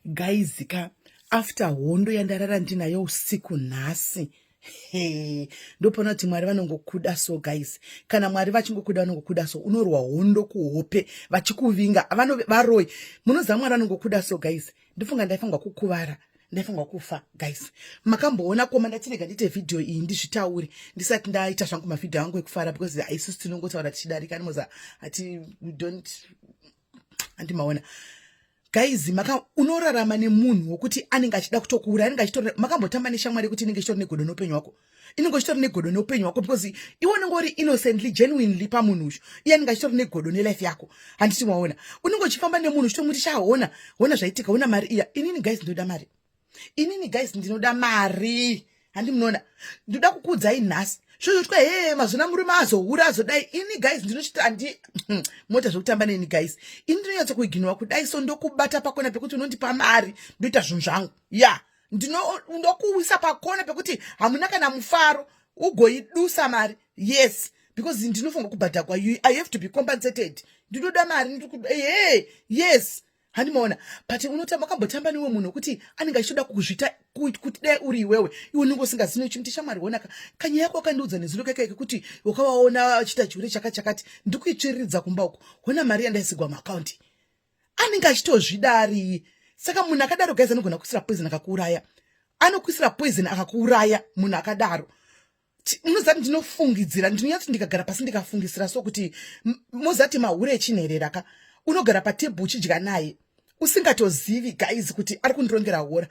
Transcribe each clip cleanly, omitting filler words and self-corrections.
Guys ka, after hondo yandarara ndinayo usiku nhasi, he, ndopona kuti Mwari vanongokuda. So guys, kana Mwari vachingokuda, vanongokuda. So unorwa hondo kuhope vachikuvinga varoi. Munoziva Mwari vanongokuda. So guys, ndofunga ndaifanirwa kukuvara, ndaifanirwa kufa. Guys, makamboona koma ndatirega ndiite vhidhiyo iyi, ndizvitaure ndisati ndaita zvangu mavhidhiyo angu ekufara, because isusu tinongotaura tichidarika nimoza hati we don't handimaona. Guys, maka unorarama nemunhu wokuti anenge achida kutokuura, anenge achitori. Makambotamba neshamwari yekuti inenge ichitori negodo neupenyu hwako, inenge ichitori negodo neupenyu hwako, because iwe unenge uri innocently, genuinely pamunhu uyu, iye anenge achitori negodo nelife yako. Handiti waona, unenge uchifamba nemunhu uchitomuti, "Chaona, ona zvaitika, ona mari iya." Inini guys, ndinoda mari. Inini guys, ndinoda mari. Handi munoona, ndoda kukuudzai nhasi zvozvotwa he mazvona murume azohura, azodai. Ini guys, ndinochiti handi mota zvekutamba neni. Guys, ini ndinonyatsokuiginwa kudai, so ndokubata pakona pekuti unondipa mari, ndoita zvinhu zvangu. Ya, ndokuisa pakona pekuti hamuna kana mufaro, ugoidusa mari. Yes, because ndinofunga kubhadhagwa. I have to be compensated. Ndinoda mari. Ehe, yes, handimaona. But unotamba, wakambotamba newe munhu wekuti anenge achitoda kuzvita kuti dai uri iwewe, iwe unenge usingazivi, uchimuti, "Shamwari, onaka kanyaya yako wakandiudza nezuro kekaike kuti wakavaona achiita chihure chakati chakati, ndikuitsviriridza kumba uko, hona mari yandaisigwa muakaunti." Anenge achitozvidari. Saka munhu akadaro guys, anogona kuisira poison akakuuraya. Anokuisira poison akakuuraya munhu akadaro. Munoziva kuti ndinofungidzira, ndinonyatso ndikagara pasi ndikafungisira so kuti moziva kuti mahure echinherera ka, unogara patebhu uchidya naye usingatozivi guys kuti ari kundirongera hora.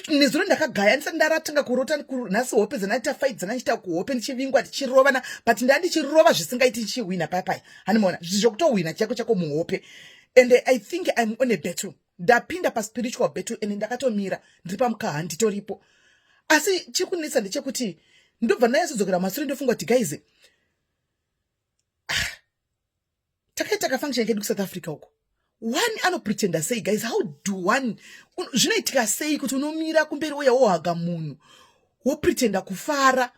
Nezuro ndakagaya ndisati ndaratanga kurota nhasi hope dzanaita fight dzanachita kuhope, ndichivingwa, tichirovana, but ndaa ndichirova zvisingaiti, ndichihwina paya paya. Handimaona zvokutohwina chako chako muhope. And I think I'm on a battle. Ndapinda paspiritual battle and ndakatomira ndiri pamukaha, nditoripo. Asi chiri kunetsa ndechekuti ndobva ndanyatsodzokera masure, ndofunga kuti guys, ah, takaita kafunction kedu kuSouth Africa uko. One anopretenda sei guys? How do one, zvinoitika sei kuti unomira kumberi uya, wohaga munhu, wopretenda kufara,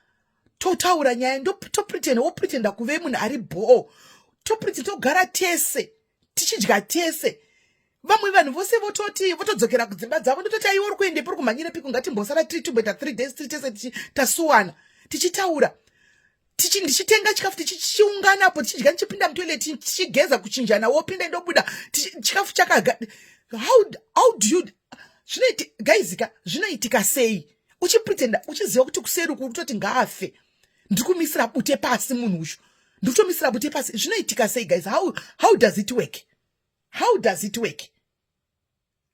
totaura nyaya, topretenda, wopretenda kuve munhu ari bhoo, topretenda, togara tese, tichidya tese, vamwe vanhu vose vototi votodzokera kudzimba dzavo, ndototi, "Aiwa, uri kuendepi? Uri kumhanyira piko? Ngatimbosara tiri tumboita 3 days tiri tese, tasuwana, tichitaura, ndichitenga chikafu, tichiunganapo, tichidya, ndichipinda mutoilet, tichigeza, kuchinjana, wopinda, ndobuda, chikafu chakaga." How do you, zvinoiti guys ka, zvinoitika sei uchipretenda uchiziva kuti kuseri uku kutoti ngaafe, ndiri kumisira bute pasi munhu uyu, ndiri kutomisira bute pasi? Zvinoitika sei guys? How does it work? How does it work?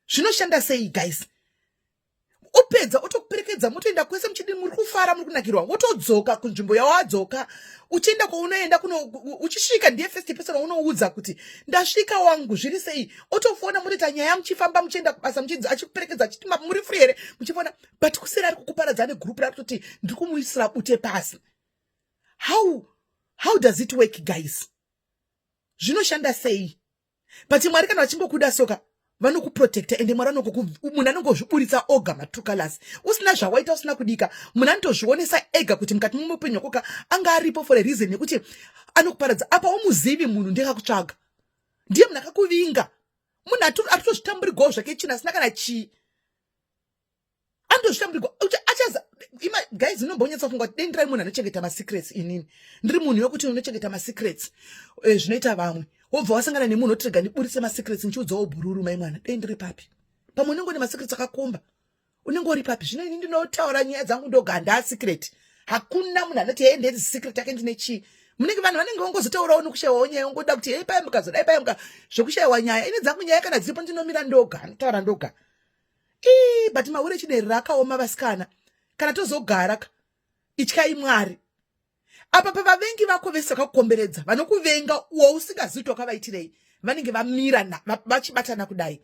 Zvinoshanda sei guys? Upedza otokuperekedza, motoenda kwese muchidi, muri kufara, muri kunakirwa, wotodzoka kunzvimbo yawadzoka, uchienda kwaunoenda kuno, uchisvika ndiye first person waunoudza kuti, "Ndasvika wangu, zviri sei?" Otofona, mutoita nyaya muchifamba, muchienda kubasa, achikuperekedza, achiti, "Muri free here?" Muchifona, but kuseri ari kukuparadza negroup rari kutoti, "Ndiri kumuisira bute pasi." How does it work guys? Zvinoshanda sei? But Mwari kana vachingokuda soka, vanokuprotecta. Ende Mwari, munhu anongozviburitsa oga matrue colors usina zvawaita, usina kudika. Munhu anotozvionesa ega kuti mukati memupenyu wakoka anga aripo for a reason yekuti anokuparadza. Apa umuzivi munhu ndekakutsvaga, ndiye munhu akakuvinga, munhu atotozvitamburigwawo zvake, chinhu asina kana chii, anotozvitamburigwa achaza ima. Guys, inombonyatsa kufunga kuti dei ndirai munhu anochengeta masecrets. Inini ndiri munhu wekuti unochengeta masecrets, zvinoita vamwe wobva wasangana nemunhu otirega ndiburitse masecrets, ndichiudzawo bhururu mai mwana. Dei ndiri papi? Pamwe unenge une masecrets akakomba, unenge uri papi? Zvino ini ndinotaura nyaya dzangu ndoga, handaa secret. Hakuna munhu anoti, "Hei, ndedzi secret yake, ndine chii." Munenge vanhu vanenge vangozotaurawo nekushayiwawo nyaya, ongoda kuti, "Hei, paya mukazodai, paya muka," zvokushayiwa nyaya. Ine dzangu nyaya kana dziripo, ndinomira ndoga, anotaura ndoga. Ii, but mahure echideri akaoma vasikana. Kana tozogara ka, ityai Mwari. Apa pavavengi vako vese vakakukomberedza, vanokuvenga wausingazivi kuti wakavaitirei, vanenge vamira vachibatana kudai,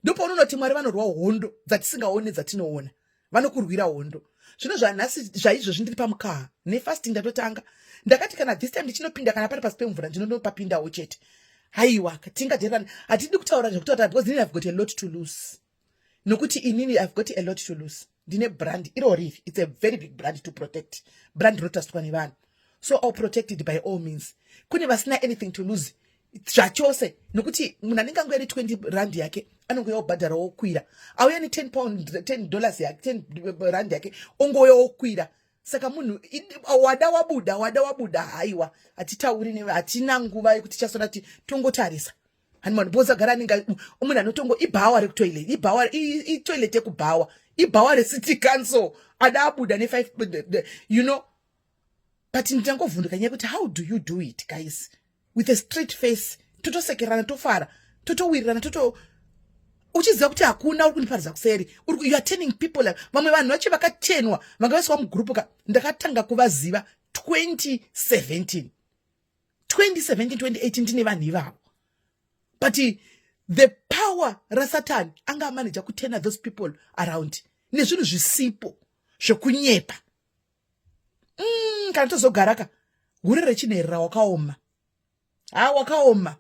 ndopaunonoti Mwari vanorwa hondo dzatisingaoni, dzatinoona, vanokurwira hondo. Zvino zvanhasi zvaizvozvi, ndiri pamukaha nefasting. Ndatotanga, ndakati kana this time ndichinopinda, kana pari pasi pemvura, ndinonopapindawo chete. Haiwa, tingadherani, hatidi kutaura zvekutaura, because inini I've got a lot to lose. Nokuti inini I've got a lot to lose. Ndine brand irori, it's a very big brand to protect, brand rinotrustwa nevanhu, so I'll protect it by all means. Kune vasina anything to lose. Zvachose, nokuti munhu anenge anguya ne20 rand yake anongouya obhadhara wokwira, auya ne10 pound, $10 yake, 10 rand yake, ongouya wokwira. Saka munhu wada wabuda, wada wabuda. Haiwa, hatitauri, hatina nguva yekuti tichasona ti tongotarisa. Hani because agara anenge munhu anotongo ibhawa rekutoilet, ibhawa, itoilet yekubhawa, ibhawa recity council. Ada abuda ne5. But ndinangovhunduka nyaya yekuti how do you do it, guys, with a straight face? Totosekerana, tofara, totowirirana, toto uchiziva kuti hakuna uri kundiparidza kuseri. You are turning people like vamwe vanhu vacho vakachenwa vanga vaiswa mugurupu ka. Ndakatanga kuvaziva 2017, 2017, 2018. Ndine vanhu ivavo, but the power raSatani anga amaneja kuturna those people around nezvinhu zvisipo zvekunyepa. Kana tozogara ka, hure rechinherera, wakaoma. Ha, wakaoma.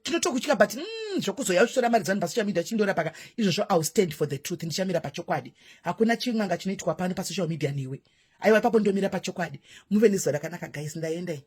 Tinotokutya, but zvokuzoya uchitora mari dzanhu pasocial media chindorapaka izvozvo, I will stand for the truth. Ndichamira pachokwadi. Hakuna chimwanga chinoitwa pano pasocial media newe. Aiwa, ipapo ndomira pachokwadi. Muve nezuva rakanaka, guys. Ndaendai.